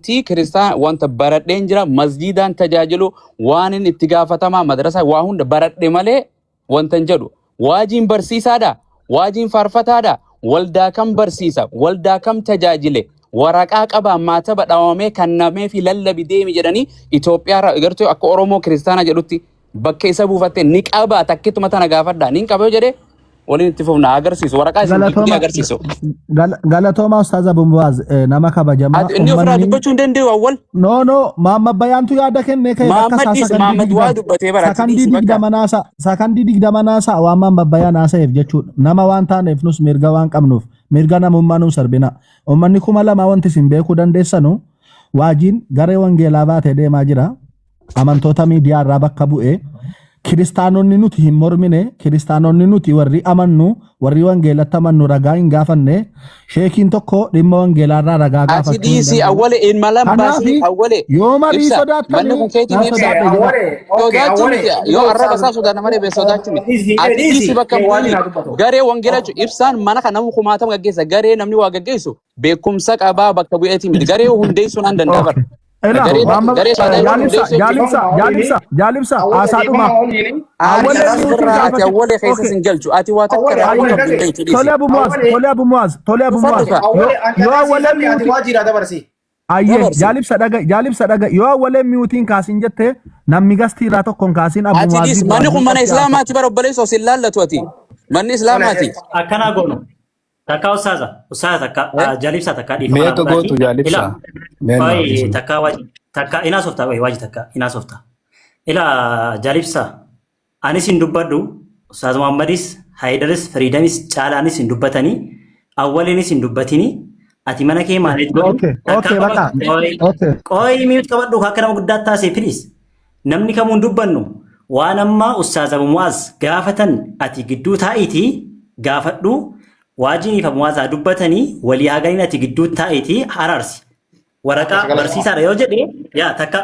Amantii kiristaan wanta baradheen jira, masjiidaan tajaajilu, waan inni itti gaafatamaa madrasaa waa hunda baradhe malee wanta hin jedhu. Waajiin barsiisaadha, waajiin faarfataadha, waldaa kam barsiisa, waldaa kam tajaajile, waraqaa qabaa maataba dhawamee kannamee fi lallabi deemi jedhanii Itoophiyaa gartuu akka Oromoo kiristaanaa jedhutti bakka isa buufatte ni qabaa takkituma tana gaafadha. Ni qaba yoo jedhe waliin itti fufna agarsiisu, waraqaa isin gidduu Galatooma agarsiisu. Galatooma Ustaaz Abu Muaz, nama kabajamaa. Ati inni ofirraa Uummanni dubbachuu hin danda'u awwal. No, no, Maamma Bayaantu yaada kenne ka'e bakka Mahammad isaa dhiisi, sakandii Mahammad waa 20 dubbatee bara ati sakandii dhiisi bakka. 20 naasa, sakandii 20 naasa waan Maamma Bayaan haasa'eef jechuudha. Nama waan taaneef nus mirga waan qabnuuf mirga namummaa nuun sarbina. Uummanni 2000 wanti isin beekuu dandeessanu waajiin garee wangeelaa baatee deemaa jira. Amantoota miidiyaa irraa bakka bu'ee kiristaanonni nuti hin mormine, kiristaanonni nuti warri amannu, warri wangeelatti amannu ragaa hin gaafanne. Sheekiin tokko dhimma wangeelaa irraa ragaa Ati gaafachuu hin dhiisi danda'u. awwale ilma lama Kanaaf baasii awwale yoo marii ibsa manni sodaattanii kun keetii naa mi ibsa. sodaadhe jedha. Awwale, okay, Sodaachuu awwale. miti yoo arraba isaa sodaanna malee bee sodaachuu miti. Dhiisi, Ati dhiisi dhiisi. bakka Mee waan bu'ii naa dubbatu. garee wangeelaa jechuun ibsaan mana kan nama kumaatama gaggeessa, garee namni waa gaggeessu beekumsa qabaa bakka bu'eetii miti, garee hundeessuu naan danda'a bara. Ela, Garee Maamma garee saadaa jechuun jaalibsa, hundeessuu jechuudha. jaalibsa, jaalibsa, jaalibsa, Awwale, haasaadhuma. dhiifama waliin. Ati Awwalee karaa miyuutiin sirraa ati gaafate. awwalee keessa Okay. sin galchu. Ati waa takka Awwale, rakkoo awwale, qabdu hin gase. beektu dhiisi. Tole Abu Muaz, Awwale, tole Abu Muaz, tole Abu Tufadhu Muaz. ka. Yoo awwale, an yoo carraa awwalee sii ati miyuutiin waajiraa dabarsi. Ayyee Dabarsi. Jaalibsa dhaga, jaalibsa dhaga, yoo awwalee miyuutiin kaasin jette namni gastii irraa tokkoon kaasin Abu Ati dhiisi. Muaziif Manni kun waajii mana qofti haasa'u. Islaamaati bara obboleessa sin laallatu ati. Manni Islaamaati. Akkanaa goonu. Takkaa ustaaza, ustaaza takka, Eh? jaalibsa takka dhiifama naa Meeqa godhaati. gootu Ila, jaalibsa? Mee nu qoy haasofsiisi. takka waaji, takka inaa softa, qoy waaji takka inaa softa. Ila jaalibsa, anis hin dubbadhu, ustaaz Muhammadis, Haayidaris, Firiidamis, Caalaanis hin dubbatanii, Awwaliinis hin dubbatini. Ati mana kee maaneej godhi. Okay, Takkaa okay, qofa bakka. qoy Okay. qoy mute qabadhu akka nama guddaa taasise please. Namni kamuu hin dubbannu waan amma Ustaaz Abu Mu'aaz gaafatan ati gidduu taa'iitii gaafadhu, waajiiniif Abu Mu'aaz haa dubbatanii walii haa galiin, ati gidduu taa'iitii araarsi. Waraqaa Akkas galatooma. Barsiisaadha yoo jedhe yaa takka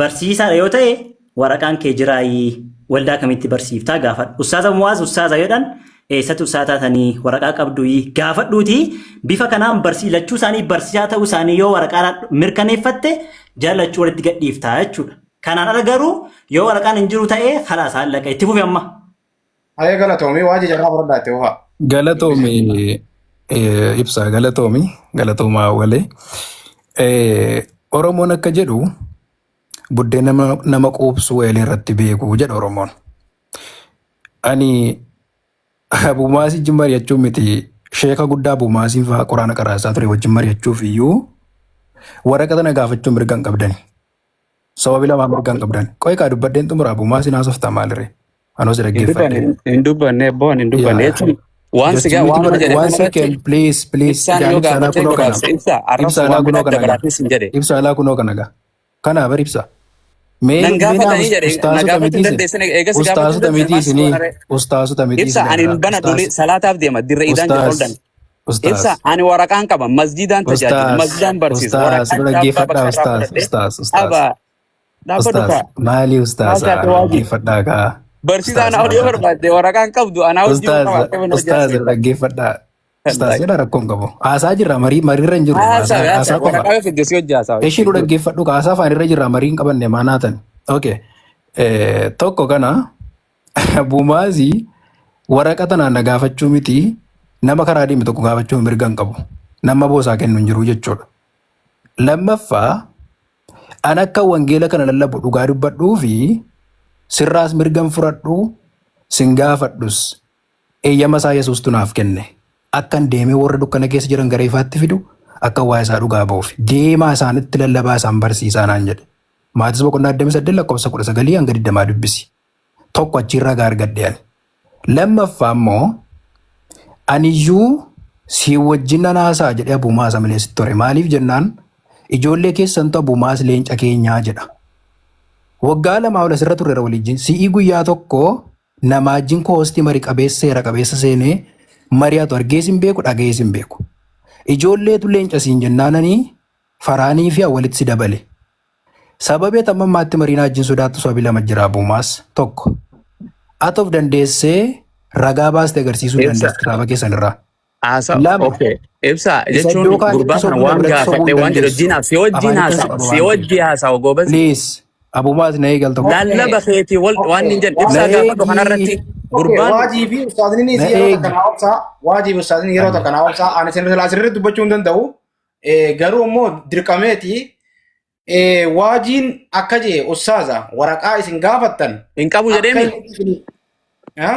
barsiisaadha yoo ta'e waraqaan kee jiraayii waldaa kamitti barsiiftaa gaafadhu. Ustaaz Abu Mu'aaz ustaaza yoo jedhan eessatti ustaaza taatanii waraqaa qabduyi gaafadhuutii bifa kanaan barsii lachuu isaanii barsiisaa ta'uu isaanii yoo waraqaadhaan mirkaneeffatte jara lachuu walitti gadhiiftaa jechuudha. Kanaan ala garuu yoo waraqaan hin jiru ta'ee kalaas hallaqa itti fufi amma. Hayya galatoomii waajii jarraa fudhadhaa itti fufaa. Galatoomi ibsa galatoomi galatoomaa walee. Oromoon akka jedhu buddeen nama quubsuu eelee irratti beeku jedha Oromoon. Ani Abumaasii wajjin mari'achuu miti, sheeka guddaa Abumaasiin fa'aa quraana qaraasaa ture wajjin mari'achuuf iyyuu waraqata na gaafachuu mirga hin qabdani. Sababii lamaa mirga hin qabdan. Qoy kaa dubbadheen xumura, Abumaasiin haasoftaa maaliree? Anoo si Hin dhaggeeffadhe. dubbanne, hin dubbanne abboon hin dubbanne Yaa. jechuun waan Just si mute waanuma godha. jedhe One kanarratti second, please, please. ibsaan yoo Jaalibsa alaa gaafatee kunoo kana. gabaabse ibsa Ibsa arrabsu alaa waan kunoo biraa kana gaa. dabalaafis hin jedhe. Ibsa alaa kunoo kana gaa. Kana bar ibsa. Mee Nan mee naa gaafatanii jedhe na ustaasota gaafachuu miti isin. dandeessan eegas gaafachuu Ustaasota dandeessan miti maal si isinii. goona ree? Ustaasota miti Ibsa isin ani irraa. hin bana Ustaas. duli salaataaf deema dirra iidaan jira ol Ustaas. dan. Ibsa Ustaas. ani waraqaan qaba masjidaan tajaajilu Ustaas. masjidaan barsiisa Ustaas. waraqaan Nu chaappaa dhaggeeffadhaa bakka irraa ustaas. fudhadhe Ustaas. Ustaas. qaba dhaabbadhu Ustaas. kaa Maali maal ustaas? taate waajii Dhaggeeffadhaa kaa. barsiisaa Ustaas ana maal oduu taate? barbaadde waraqaan qabdu anaa hojii Ustaaz, qabaatee mana hojii ustaaz asii. dhaggeeffadhaa. Ustaaz jedha rakkoon qabu. Haasaa jirra marii mariirra hin jirru. Haasaa Haasaa haasaa haasaa qofa. waraqaa yoo fidde si hojii haasaa Ishii nu dhaggeeffadhu haasaa afaan irra jirra marii hin qabanne maanaatan. Okay. Tokko kana Bumaazii waraqa tanaan na gaafachuu miti nama karaa deeme tokko gaafachuu mirga hin qabu. Nama boosaa kennu hin jiru jechuudha. Lammaffaa an akka wangeela kana lallabu dhugaa dubbadhuu fi sirraas mirgan fudhadhu sin gaafadhus eeyyama isaa Yesuustu naaf kenne. Akkan deemee warra dukkana keessa jiran gara ifaatti fidu, akka waa isaa dhugaa ba'uuf. Deemaa isaanitti lallabaa isaan barsiisaa naan jedhe. Maatis boqonnaa 28 lakkoofsa 19 hanga 20 dubbisi. Tokko achiirraa gaa argadhe ani. Lammaffaa immoo aniyyuu si wajjin nan haasa'a jedhee Abumaas amalee sitti ture. Maaliif jennaan ijoollee keessantu Abumaas leenca keenyaa jedha. Waggaa 2 ol asirra turreera waliijjin. Si'ii guyyaa tokko namaa wajjin koostii mari qabeessa seera qabeessa seenee mari'atu argees hin beeku dhagayees hin beeku. Ijoolleetu leenca siin jennaananii faraanii fi awwalitti si dabale. Sababii ati amma ammaatti marii wajjin sodaattu sababii lama jira Abumaas. Tokko ati of dandeessee ragaa baastee agarsiisuu Ibsa dandeessu kitaaba keessan irraa. Haasa Lama okay. Ibsa Isa jechuun iddoo kaanitti gurbaa kana sobuu na waan biratti sobuu gaafadhe hin waan jedhu dandeessu. wajjin si wajjin Afaanicha si haasawa qaba si waan ta'eef. wajji haasawa goobas. Please. Abumaas na eegal tokko. Lallaba keetii wal waan hin jedhu Na ibsaa gaafadhu kanarratti eegi. gurbaan Waajii fi ustaazni Na yeroo eegi. takka naa obsaa. Waajii fi ustaazni yeroo takka naa obsaa. Ani asirratti dubbachuu hin danda'u. Garuu immoo dirqameeti. Waajiin akka jee ustaaza waraqaa isin gaafattan hin qabu akka jedheemi inni ha?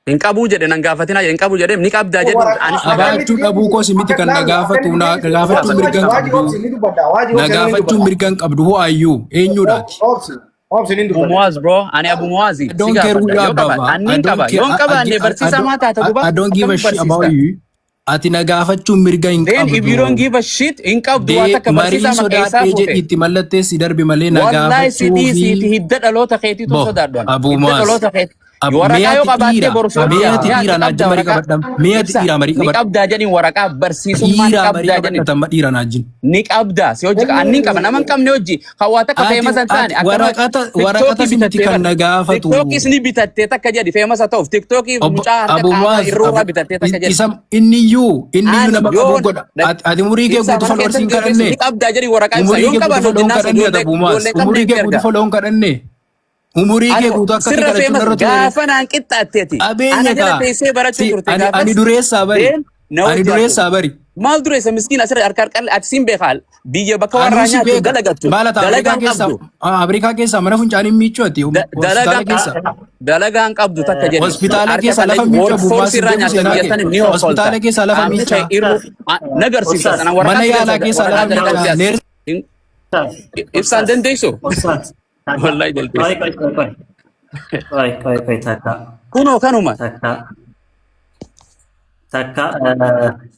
Hin qabuu jedhe nan gaafatina jedhe hin qabu jedheem ni qabdaa jedhu Waraqaa anis na akka gaafadhu. inni Qabaachuu dhabuu koos miti akka kan na laalu akka gaafatu inni na gaafachuu mirga hin waajii qabdu. obsi ni dubbadha waajii Na obsi ni gaafachuu dubbadha mirga hin qabdu. Who are you? Eenyudhaati? Obsi obsi ni Abu dubbadha. Muaz bro, ani Abu Muazi I si don't care who gaafadha you yoo are, qabaate Baba. anni I hin don't qaba care. yoo hin I, I, qabaanne I, I barsiisaa don't maa taata I, duba I don't give a akkamitti shit about barsiista? you. Ati na gaafachuu mirga hin Then if you don't qabdu. give a shit hin qabdu waa Dee takka marii barsiisaa maqaa isaa sodaadhee fuute. jedhi itti mallatteessi darbi malee na Wallahi si gaafachuu dhiisiiti fi hidda dhaloota keetiitu bo sodaadhu ani. Abu Hidda Muaz. dhaloota keeti. Mee Waraqaa yoo ati qabaattee dhiira boru mee soodhiyaa. ati Mee ati dhiira na qabdaa wajjin marii waraqaa. qabadha. Mee ati Ibsa dhiira marii ni qabadha. qabdaa jedhin waraqaa barsiisummaa ni Dhiira marii qabdaa jedhin. qabadha tamma dhiira na wajjin. Ni qabdaa si hojii anni hin qaba nama hin qabne hojii hawaa takka Ati famous hin taane ati akkanuma waraqata waraqata tiktookii si miti bitattee kan bar na gaafatu. tiktookis ni bitattee takka jedhi famous ta'uuf tiktookii Obbo mucaa harka Abu qaamaa Muaz irruurraa bitattee takka jedhi. Isa inniyyuu Ani nama qabu yoon godha. Ati umurii kee ibsaa guutuu mana followers hin keessatti qopheessu kadhanne. ni qabdaa jedhi waraqaa ibsaa Umurii yoon kee guutuu qabaanne follow hin hojii naasa kadhanne ati ijoollee Abu Muaz. ijoollee Umurii qabneetti kee guutuu erga. follow hin kadhanne. Umurii kee Ani guutuu akka ati sirra kadhachuun famous irra ture. gaafa naan qixxaatteeti. Ana Qabeenya jala kaa. teessee barachuu Si turte ani gaafas dureessaa bari. then na Ani hojii ture. dureessaa bari. Maal dureessa miskiin asirra harka harka ati siin beekaa biyya bakka Anuu warraa si nyaattu beeka. dalagattu Maal ati Afrikaa dalagaan keessa qabdu Afrikaa keessa mana funcaanii miiccuu ati hospitaala dalagaan keessa. Dalagaan qabdu takka jedhi Hospitaala harka keessa lafa qallee miiccuu Abu Muaz workforce hin irraa beeku nyaata seenaa biyya kee. sani ni hokkolta. Hospitaala keessa lafa Qaamni kee miichaa. irru nagarsiisa Ustaz, sana Mana waraqaa yaalaa dureessa keessa lafa waraqaa miichaa. dalagaa Neer Ustaz, ibsaan Ustaz, dandeessu Ustaz, takka. wallahi Qoy, dandeessu. qoy, qoy, qoy. Qoy, qoy, qoy, takka. Kunoo kanuma. Takka, takka,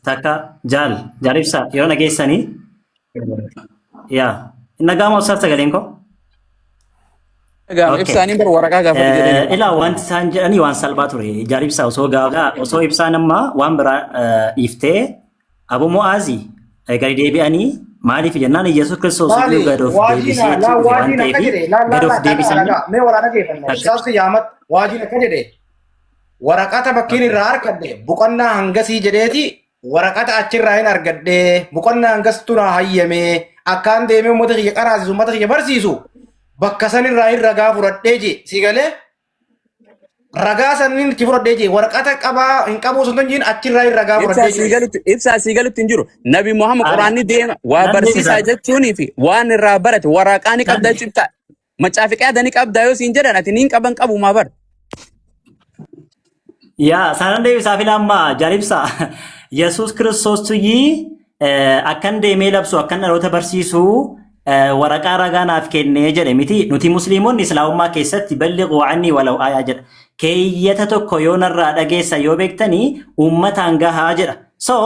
takka, jaal, jaal ibsa, yeroo nageessanii, yaa, nagaama Ustaz sagaleen koo? Gaama Okay. ibsaaniin bar waraqaa gaafadhu jedhanii. Ilaa wanti isaan jedhanii waan salphaa ture. Jaal ibsaa osoo gaafa osoo ibsaan amma waan biraa dhiiftee Abu Mu'aazi gadi deebi'anii maaliif jennaan Yesuus Kiristoos Maali iyyuu gad of waajiin deebiseetu laa dhufe waan waajiin akka ta'eef jedhe laa laa gad of laa dhagaa deebisanii dhagaa mee waraana geeffanna ustaasni yaamat waajiin akka jedhe waraqata bakkiin irraa argadhe boqonnaa hangasii jedheeti waraqata achirraa hin argadhe boqonnaa hangastu naa hayyame akkaan deemee uummata kiyya qaraasisu uummata kiyya barsiisu bakka sanirraa hin ragaa fudhadhee je si galee ragaa sanniin itti fudhadhee je waraqata qabaa hin qabu osoo hin jiin achirraa hin ragaa Ibsaa fudhadhee sii je. galutti ibsaa sii galutti hin jiru. Nabi Muhammad Ani quraanni deema waa nan barsiisaa deebisa. jechuunii fi waan irraa barate waraqaa ni qabda Nan jechuun ta'a. Macaafi qaada ni qabda yoo siin jedhan ati niin qaban qabu maa bar. Yaa sanan deebisaa fi amma jaal ibsaa Yesuus Kiristoos tuyyi akkan deemee labsu akkan dhaloota barsiisu waraqaa ragaa naaf kennee jedhe miti nuti musliimonni islaamummaa keessatti ballighuu annii walaw aayaa jedha. Keeyyata tokko yoo narraa dhageessa yoo beektanii uummataan gahaa jedha. So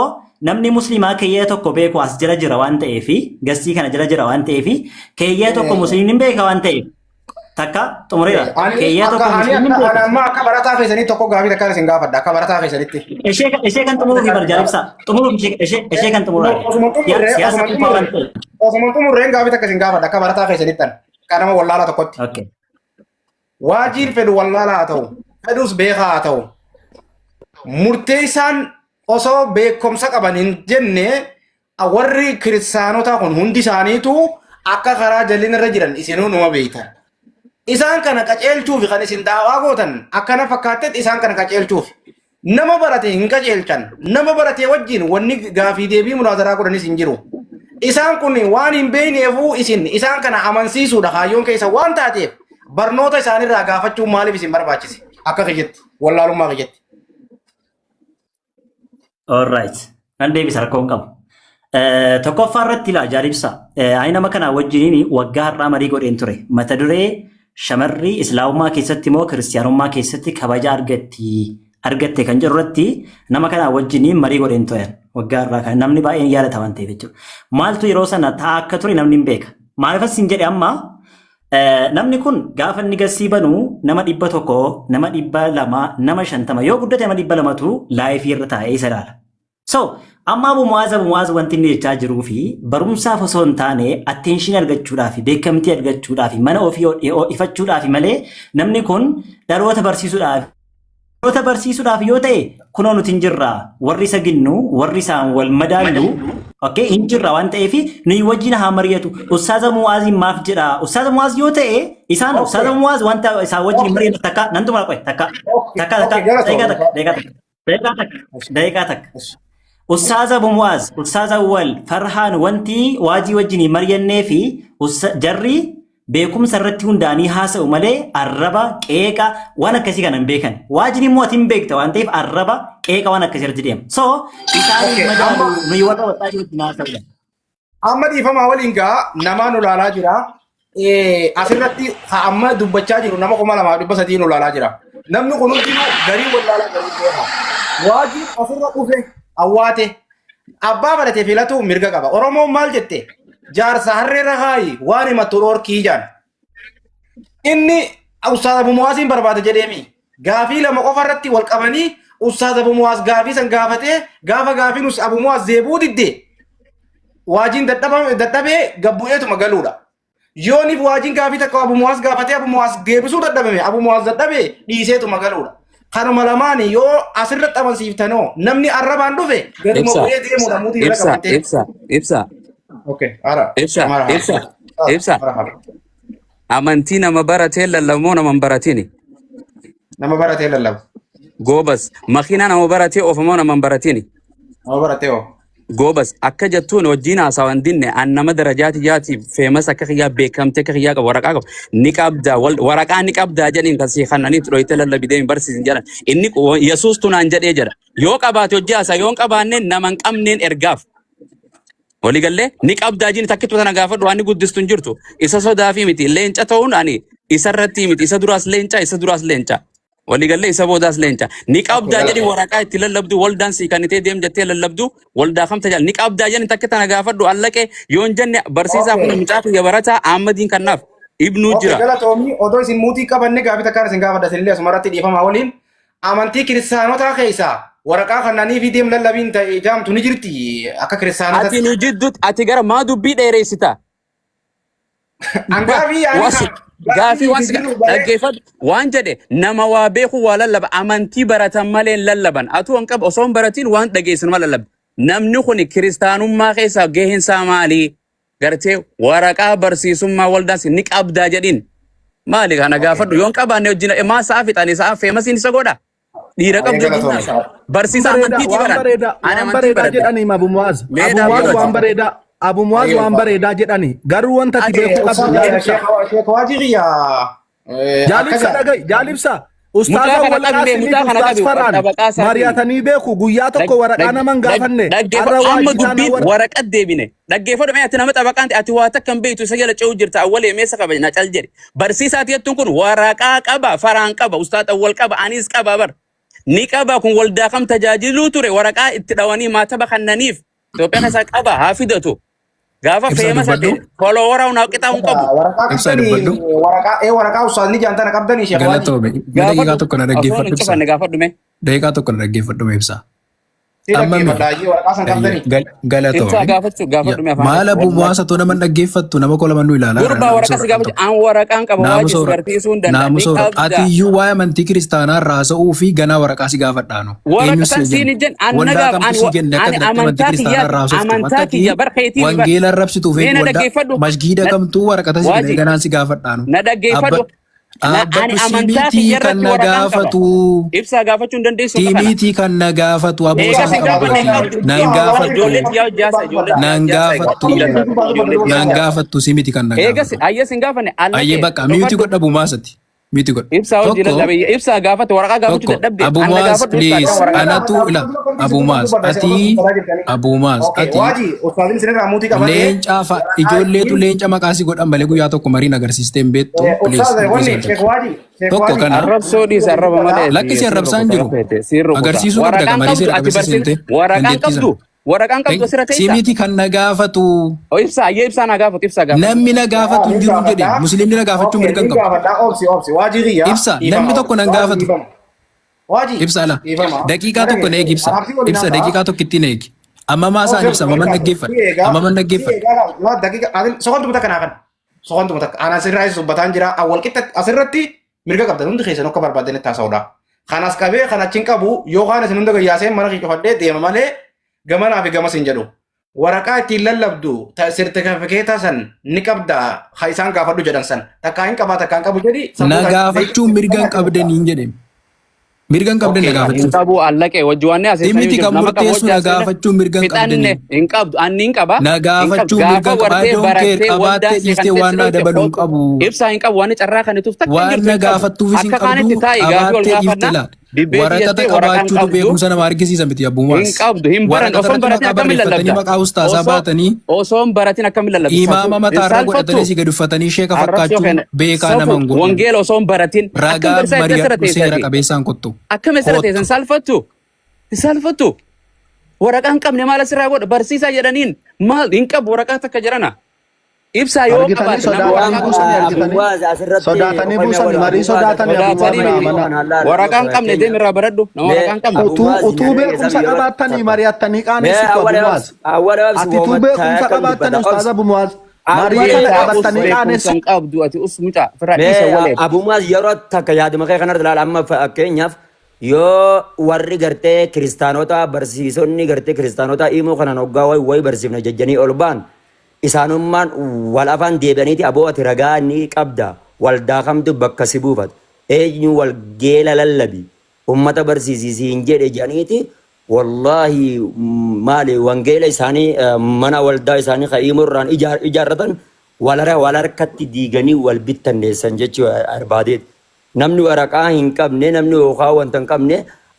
namni musliimaa keeyyata tokko beeku as jala jira waan ta'eefi gastii kana jala jira waan ta'eefi keeyyata tokko musliimni hin beeka waan ta'eef takka xumureera. Ani Keeyyata akka tokko ani musliimni hin akka ani beeka. amma akka barataa keessanii tokko gaafii takkaan isin gaafadha akka barataa keessanitti. Ishee kan xumuruuf bar jaal ibsaa xumuruuf ishee kan xumuraa. Osuma xumurree Siyaasa osuma dhuunfaa waan xumurree ta'eef. osuma xumurreen gaafii takka isin gaafadha akka barataa keessanitti an akka nama wallaalaa tokkotti. Okay. Waajiin fedhu wallaalaa haa ta'u fedhus beekaa haa ta'u murteessaan osoo beekumsa qaban hin jenne warri kiristaanotaa kun hundi isaaniitu akka karaa jallinarra irra jiran isinuu numa beektan. Isaan kana qaceelchuuf kan isin daawaa gootan akkana fakkaattetti isaan kana qaceelchuuf. Nama barate hin qaceelchan. Nama barate wajjin wanni gaafii deebii munaazaraa godhanis hin jiru. Isaan kun waan hin beekneefuu isin isaan kana amansiisuudha kaayyoon keessa waan taateef barnoota isaanirraa gaafachuun maaliif isin barbaachise? Akka kiyyatti wallaalummaa kiyyatti. Alright. Nan deebisa rakkoo hin qabu. Tokkoffaa irratti ilaa jaal ibsaa. Ani nama kana wajjiniin waggaa har'aa marii godheen ture. Mata duree shamarri islaamummaa keessatti moo kiristiyaanummaa keessatti kabaja argatte kan jedhu irratti nama kana wajjiniin marii godheen ture. Waggaa har'aa kan namni baay'een yaadata waan ta'eef jechuudha. Maaltu yeroo sana ta'aa akka ture namni hin beeka. Maaliif hin jedhe amma namni kun gaafa inni gassii banu nama 100, nama 200, nama 50 yoo guddate nama 200tu live irra taa'ee isa ilaala. So amma Abu Mu'aaz wanti inni jechaa jiruu fi barumsaaf osoo hin taane attention argachuudhaaf beekamtii argachuudhaaf mana ofii ifachuudhaaf malee namni kun dhaloota barsiisuudhaaf Barnoota barsiisuudhaaf yoo ta'e kunoo nuti hin jirra. Warri isa ginnu, warri isaan wal madaallu, okay, hin jirra waan ta'eef nuyi wajjin haa mari'atu. Ustaaza Mu'aaziin maaf jedha? Ustaaza Mu'aaz yoo ta'e isaan Ustaaza Mu'aaz wanta isaan wajjin hin mari'annu takka nan xumura qoy takka takka takka daqiiqaa takka daqiiqaa takka daqiiqaa takka daqiiqaa takka. Ustaaza Abu Mu'aaz, Ustaaza Awwal, Farhaan wanti waajii wajjin hin mari'annee fi jarri beekumsa irratti hundaa'anii haasa'u malee arraba, qeeqa waan akkasii kana hin beekan. Waajiin immoo ati hin beekta waan ta'eef arraba, qeeqa waan akkasii irratti deema. So isaaniif Okay, madaalu amma nuyi warra waxaatii wajjin haasa'udha. Amma dhiifamaa waliin gaa namaa nu laalaa jira. Asirratti ha amma dubbachaa jiru nama 2300 nu laalaa jira. Namni kun hundinuu garii wallaalaa garii beeka. Waajiin asirra dhufe awwaate abbaa barate filatu mirga qaba. Oromoon maal jette? Jaarsa harreerra kaayi waan himattu dhorkii jaan. Inni Ustaaz Abu Muwaasiin barbaada jedheemi. Gaafii lama qofa irratti wal qabanii Ustaaz Abu Muwaas gaafii san gaafatee gaafa gaafiin Ustaaz Abu Muwaas deebi'uu didde waajiin dadhabee gabbu'eetuma galuudha. Yooniif waajiin gaafii takka Abu Muwaas gaafatee Abu Muwaas deebisuu dadhabame Abu Muwaas dadhabee dhiiseetuma galuudha. Kanuma lamaani yoo asirratti amansiiftanoo namni arrabaan dhufe gaduma Ibsa, bu'ee deemuudha muutii irra ibsa, qabattee. ibsa, ibsa, Okay, ara. ibsa, Marhaba. ibsa, ibsa. Marhaba. Amantii nama baratee lallabamoo nama hin baratini? Nama baratee lallaba. Goobas. Makiinaa nama baratee oofamoo nama hin baratini? Nama baratee hoo? Goobas. Akka jettuun wajjin haasawa hin dinne an nama darajaati jaati feemas akka kiyyaa beekamte akka kiyyaa qabu waraqaa qabu ni qabda waraqaa ni qabdaa jedhiin kan sii kannaniif dhoyte lallabi deemi barsiisin jedhan inni Yesuus tunaan jedhee jedha yoo qabaate hojii haasaa yoo hin qabaanne nama hin qabneen ergaaf. Walii gallee ni qabdaa jini takkittu tana gaafadhu waan inni guddistu hin jirtu. Isa sodaafii miti leenca ta'uun ani isarratti miti isa duraas leenca isa duraas leenca. Walii gallee isa boodaas leenca. Ni qabdaa jedhi waraqaa itti lallabdu waldaan sii kannitee deem jettee lallabdu waldaa kam tajaajila ni qabdaa jedhi takka tana gaafadhu allaqee yoo hin jenne barsiisaa kun mucaa kiyya barataa Ahmadiin kannaaf ibnuu Okay, jira. galatoomii odoo isin muutii qabanne gaafii takkaan isin gaafadha isinillee asumarratti dhiifamaa waliin amantii kiristaanotaa keessaa waraqaa kannanii fi deem lallabiin ta'e jaamtu ni jirti akka Ati kiristaanotatti. nu jidduutti ati gara maa dubbii dheereessita? An gaafii yaani Was gaafii gaafii waan nuti si jiru baree dhaggeeffadhu waan jedhe nama waa beeku waa lallaba amantii baratan malee hin lallaban atuu hin qabu osoo hin baratiin waan dhageessan ma lallabdi namni kun kiristaanummaa keessaa gaheen isaa maali gartee waraqaa barsiisummaa waldaas ni qabdaa jedhiin maali kana gaafadhu yoon qabaanne wajjin maa sa'a fixanii sa'a feemasiin isa godha dhiira qabdu wajjin Galatoomi. ta'a barsiisa Bareeda, amantiiti waan baran bareeda, ani waan amantii bareedaa baradhe jedhanii Abu Muaz. mee Abu Muaz dhaabbatu waan ati bareedaa, Abu Muaz waan bareedaa jedhanii. Garuu wanta ati ati beekuu qabdu jaalibsa. Sheek Waajii kiyya Jaalibsa akka dhaga'i, jaalibsa. Mucaa Ustaaza kana Awwal qabi mee Qaasimii mucaa fi kana Ustaaz qabi Farhaan xabaqaa isaatiin mari'atanii beeku guyyaa tokko waraqaa nama hin gaafanne dhaggeeffadhu har'a amma waajii taana dubbiin warra waraqat deebine dhaggeeffadhu mee ati nama xabaqaan ta'e ati waa takka hin beektu isa jala ce'uu jirta awwalee meessa qaba na cal jedhe barsiisaa ati jettuun kun waraqaa qaba faraan qaba ustaad awwal qaba anis qaba bar ni qaba kun waldaa kam tajaajiluu ture waraqaa itti dhawanii maataba kannaniif Itoophiyaa keessaa qaba haa fidatu gaafa Ibsaa feemasa dubbadhu. ta'e folowara hunaa qixaa hin qabu waraqaa Ibsaa qabdanii dubbadhu. waraqaa waraqaa ustaazni jaantana qabdanii Sheek Waajii. Galatoomi. Mee daqiiqaa gaafadhu tokko na osoo hin dhaggeeffadhu ibsaa. cufanne gaafadhu mee Daqiiqaa tokko na dhaggeeffadhu mee ibsaa. Si Amma mee dhaggeeffadha ayyee waraqaa san qabdanii. ibsaa galatoomi. gaafachuu gaafadhu mee afaan Maal keessa abu wallahi muwaasa too nama hin dhaggeeffattu nama kola nu ilaalaa jira Gurbaa naamusa waraqaa si waraqaan gaafachuu tokko. an waraqaan qaba waajii Naamusa si waraqaa. barsiisuu hin danda'a ni Naamusa waraqaa. Ati qabda iyyuu waa'ee amantii kiristaanaa irraa haasa'uu fi ganaa waraqaa si gaafadhaanu. Waraqaa Eenyu san si siin jenne? hin jenne an na Waldaa gaaf kamtu ani si jenne akka ani ati amantii amantaa kiristaanaa kiyya irraa haasoftu? amantaa Akka ati kiyya bar keetii mi bar wangeela arrabsituuf mee na waldaa dhaggeeffadhu masgiida na kamtuu waraqata si kennee waajii ganaan si gaafadhaanu. na dhaggeeffadhu na ani Dhaabbadhu amantaa simiitii kiyya kan irratti na waraqaan qaba gaafatu. ibsaa gaafachuu hin dandeessu akka kana Simiitii kan na gaafatu aboo eega isaan si qabu gaafanne hin ati. qabdu Nan gaafadhu. ijoollee tiyyaa hojjaasa ijoollee tiyyaa Nan hojjaasa egaa gaafattu. dhiira taate ijoollee tiyyaa Nan hojjaasa gaafattu simiti kan na eegas gaafatu. ayya sin gaafanne Ayyee allaqee bakka miiti dhufadhu godha bumaasati. Miiti godha. ibsaa hojii Tokko dadhabe ibsaa gaafate waraqaa gaafachuu tokko dadhabde Abu anna Muaz gaafadhu ibsaa please akkam waraqaa anatu ila Abu Muaz ati Abu Muaz Okay, ati Waajii ustaazni isinirraa muutii qabatee leencaa fa waraqaa ijoolleetu ittiin leenca maqaa si godhan malee guyyaa tokko mariin agarsiistee hin beektu please ustaaz dubbii wanni sana Sheek tokko. Waajii Sheek Tokko Waajii kana Arrabsoo dhiisa arraba malee lakki si si arrabsaan rukuta jiru yoo feete si rukuta. agarsiisuu qabda Waraqaan ka marii qabdu seera ati qabeessa barsiis seentee waraqaan dandeettii qabdu sana. waraqaan qabdu asirra teessa. Simiti kan na gaafatu O ibsaa ayyee ibsaa naa gaafatu ibsaa gaafatu. namni na gaafatu hin ni jiru jedhe gaafadha. musliimni na gaafachuu Okay, mirga hin ni qabu. gaafadha. Obsi obsi waajii kiyya Ibsa namni dhiifama tokko nan waajii gaafatu. dhiifama. Waajii Ibsa ala dhiifama. daqiiqaa tokko na eegi ibsa Arabsii waliin ibsa haasa'a. daqiiqaa tokko ittiin eegi. Amma maasaan Obsi ibsa obsi amma man waliin haasa'a. dhaggeeffadha Si eegaa amma man si dhaggeeffadha. eegaa laa daqiiqa soqontuma takka naa kan soqontuma takka ana asirraa isa dubbataan jira awwal qixxa asirratti mirga qabdan hundi keessan akka barbaadanitti haasa'uudha. Kanas qabee kan achi hin qabu yookaan isin hunda gayyaasee mana kiyya cufadhee deema malee gamanaa fi gamas hin jedhu. Waraqaa ittiin lallabdu sertifikeeta san ni qabda ha isaan gaafadhu jedhan san takkaa hin qabaa takkaa hin qabu jedhi Na sammuu isaa gaafachuu mirga hin qabdaniin jedhe. Mirga hin qabdan na Okay, hin gaafachuuf. qabu allaqee wajji waan asii Dhimmi jiru kan nama qabu murteessu wajji na asii gaafachuu mirga hin fixanne qabdanii. hin qabdu anni hin qaba Na hin qabdu gaafachuu mirga gaafa hin qaba. wartee I don't care. barattee waldaan Qabaattee si dhiistee kan waan naa teessee dabaluu hin kootu qabu. ibsaa hin qabu waan carraa kan ituuf takka hin Waan jirtu na hin qabu gaafattuufis hin akka kaanitti qabdu taa'i gaafii ol qabaattee dhiiftee gaafannaa laata. dibbeetii Waraqata jettee waraqaa hin qabaachuutu qabdu beekumsa nama argisiisa miti hin abbumaas. qabdu hin baran Waraqata osoo hin irratti baratin maqaa akkamiin barreeffatanii lallabda maqaa ustaasaa osoo baatanii osoo hin baratin akkamiin lallabda safuu imaama hin mataarra saalfattu godhatanii si gadi uffatanii sheeka arrabsoo fakkaachuun kana beekaa nama safu hin godhu. wangeela osoo hin baratin akkam Ragaa barsaa itti asirra mari'adhu seera teessati qabeessaan kottu. akkam asirra Kottu. teessan saalfattu hin saalfattu waraqaa hin qabne maal asirraa godha barsiisaa jedhaniin maal hin qabu waraqaa takka jedhana ibsaa yoo Argitanii qabaate nama sodaatanii waraqaa buusanii argitanii Abuwaaz asirratti sodaatanii qofanya buusanii wal marii Abuwaaz sodaatanii asirratti Abuwaaz sodaatanii naa miti amanaa. kanaan laala waraqaa hin qabne deem irraa baradhu nama Mee waraqaa hin qabne Utuu Abuwaaz utuu nyaata beekumsa keessan yeroo qabaattanii takka. mari'attanii Mee qaaneessitu awwala Abuwaaz. obsi awwala obsi Ati utuu wooma beekumsa takka qabaattanii dubbata ustaaza obsi Abuwaaz marii awwala kana Beekaa us qabattanii beekumsa qaanessu. hin qabdu ati us mucaa firraa dhiisa Mee walee Abumaas yeroo takka yaaduma kee kanarra ilaala amma fakkeenyaaf yoo warri gartee kiristaanota barsiisonni gartee kiristaanota himoo kanaan hoggaa wayi wayi barsiifna jejjanii ol ba'an isaanummaan wal afaan deebi'aniiti aboo ati ragaa ni qabda waldaa kamtu bakka si buufata eenyu wal geela lallabi ummata barsiisi siin jedhe jedhaniiti wallaahi maali wangeela isaanii mana waldaa isaanii ka himoo irraan ijaarratan wal wal harkatti diiganii wal bittanneessan jechuu barbaadeeti. Namni waraqaa hin qabne namni yookaan wanta hin qabne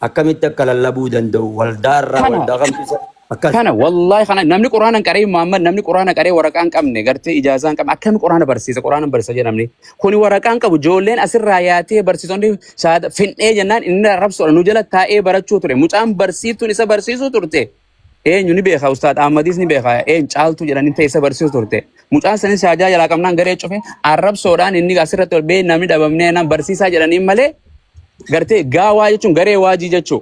akkamitti akka lallabuu danda'u waldaarraa kana waldaa kamtu isa akkas. kana wallahi kana namni quraana hin qaree Muhammad namni quraana qaree waraqaa hin qabne gartee ijaazaa hin qabne akkami quraana barsiisa quraana barsiisa jedhamni kuni waraqaa hin qabu ijoolleen asirraa yaatee barsiisonni shaada fin'ee jennaan inni arrabsoodha nu jala taa'ee barachuu ture mucaan barsiiftuun isa barsiisuu turte eenyu ni beeka ustaad Ahmadis ni beeka eenyu caaltuu jedhanii ta'e isa barsiisuu turte mucaan sanis shaajaa jalaa qabnaan garee cufe arrabsoodhaan inni asirratti ol ba'ee namni dhabamnee naan barsiisaa jedhaniin malee gartee gaawaa jechuun garee waajii jechuu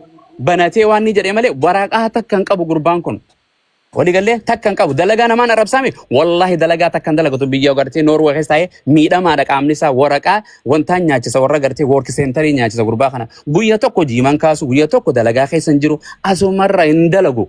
banatee waan ni jedhee malee waraqaa takka hin qabu gurbaan kun waliigallee takka hin qabu dalagaa namaan arrabsaame wallaahi dalagaa takka hin dalagatu biyya gartee Noorwee keessa taa'ee miidhamaadha qaamni isaa waraqaa wantaan nyaachisa warra gartee work centerii nyaachisa gurbaa kana guyya tokko jiiman kaasu guyya tokko dalagaa keessa hin jiru asumarra hin dalagu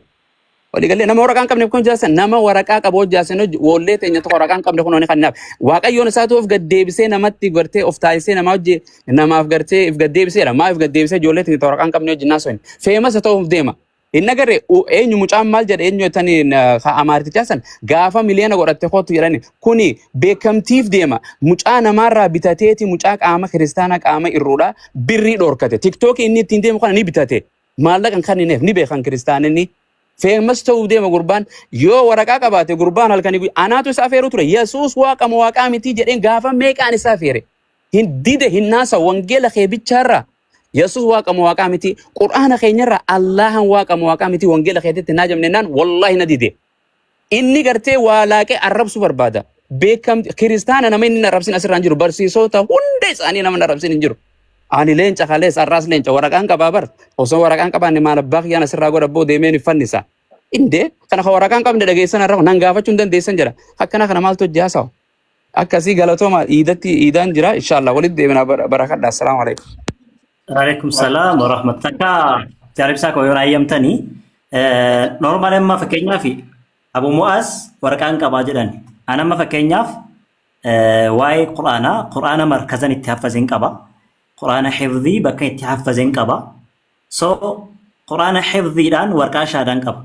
waliigallee nama waraqaa hin qabne kun jaasan nama waraqaa qabu hojjaasan woollee teenya tokko waraqaa hin qabne kun oni kanaaf waaqayyoon isaatu of gad deebisee namatti gartee of taasisee nama hojii namaaf gartee if gad deebiseera maaf gad deebisee ijoollee teenya waraqaa hin qabne hojii naasoo hin famous ta'uuf deema. Hin agarre eenyu mucaan maal jedhe eenyu jettanii amaartichaa san gaafa miliyoona godhatte kootu jedhani kuni beekamtiif deema mucaa namaarraa bitateeti mucaa qaama kiristaanaa qaama irruudha birrii dhorkate tiktookii inni ittiin deemu kana ni bitate maallaqa hin kennineef ni beekan kiristaanonni famous ta'uuf deema gurbaan yoo waraqaa qabaate gurbaan halkanii guyyaa anaatu isa afeeru ture yesuus waaqama waaqaa miti jedheen gaafa meeqaan isa afeere hin dide hin naasa wangeela kee bichaarraa Yesus waaqama waaqaa miti qur'aana keenyarraa Allahan waaqama waaqaa miti wangeela keetitti naa jabnennaan wallaahi na dide inni gartee waa laaqee arrabsu barbaada beekamti kiristaana nama inni hin arrabsin asirraa hin jiru barsiisota hunda isaanii nama hin arrabsin hin jiru ani leenca kalees arraas leenca waraqaan qabaa bar osoo waraqaan qabaanne maal abbaa kiyyaan asirraa godha boo deemeen hin fannisa indee kana ka waraqaan qabne dhageessan arra nan gaafachuu hin dandeessan jedha akkana kana maaltu hojii haasawa akkasii galatooma iidatti iidaan jira inshallah walitti deemina barakadha assalaamu alaikum Alaikum salaam wa rahmatullahi. Takka jaalibsaa koo yoo ayyamtanii normaal amma fakkeenyaaf Abu Mu'aaz waraqaan qabaa jedhan. An amma fakkeenyaaf waa'ee Qur'aanaa Qur'aana markazan itti haffazeen qaba. Qur'aana hifdii bakka itti haffazeen qaba. So Qur'aana hifdiidhaan waraqaa shaadaan qaba.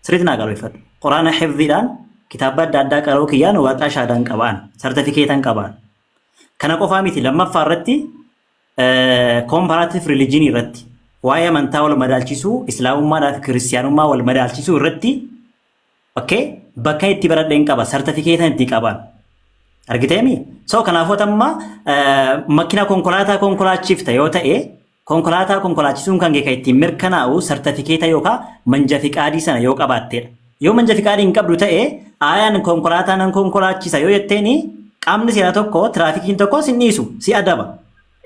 Sirriitti naa qalbeeffadhu. Qur'aana hifdiidhaan kitaaba adda addaa qaroo kiyyaan waraqaa shaadaan qabaan sartifikeetan qabaan. Kana qofaa miti lammaffaa irratti comparative religion irratti waa'ee amantaa wal madaalchisuu islaamummaadhaa fi kiristiyaanummaa wal madaalchisuu irratti okay, bakka itti baradheen qaba sartifikeetan itti qabaan. Argiteemi? So kanaafuu amma makiina konkolaataa konkolaachifta yoo ta'e konkolaataa konkolaachisuun kan kee kan ittiin mirkanaa'u sartifikeeta yookaan manja fiqaadii sana yoo qabaatteedha. Yoo manja fiqaadii hin qabdu ta'e ayaan konkolaataa nan konkolaachisa yoo jetteeni qaamni seeraa tokko tiraafikiin tokko sin dhiisu si adaba.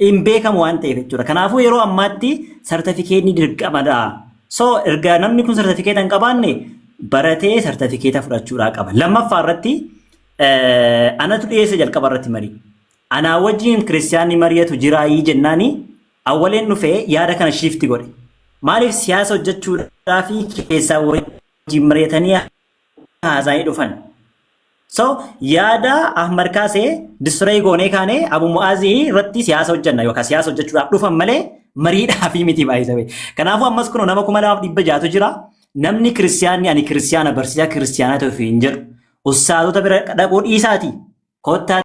Hin beekamu waan ta'eef jechuudha. Kanaafuu yeroo ammaatti sartifikeetni dirqamadha. So erga namni kun sartifikeeta hin qabaanne baratee sartifikeeta fudhachuudhaa qaba. Lammaffaa irratti anatu dhiyeesse jalqaba irratti marii. Anaa wajjin kiristiyaanni mari'atu jiraayii jennaani Awwaleen dhufee yaada kana shift godhe. Maaliif siyaasa hojjechuudhaa fi keessaa wajjin mari'atanii haasa'anii dhufan. So yaada Ahmad kaasee destroy goonee kaanee Abu Mu'aazii irratti siyaasa hojjenna yookaan siyaasa hojjechuudhaaf dhufan malee mariidhaaf miti baay'isame. Kanaafuu ammas kun nama 2600tu jira. Namni kiristiyaanni ani kiristiyaana barsiisaa kiristiyaanaa ta'uuf hin jedhu. Ustaazota bira dhaquu dhiisaati. Kottaa.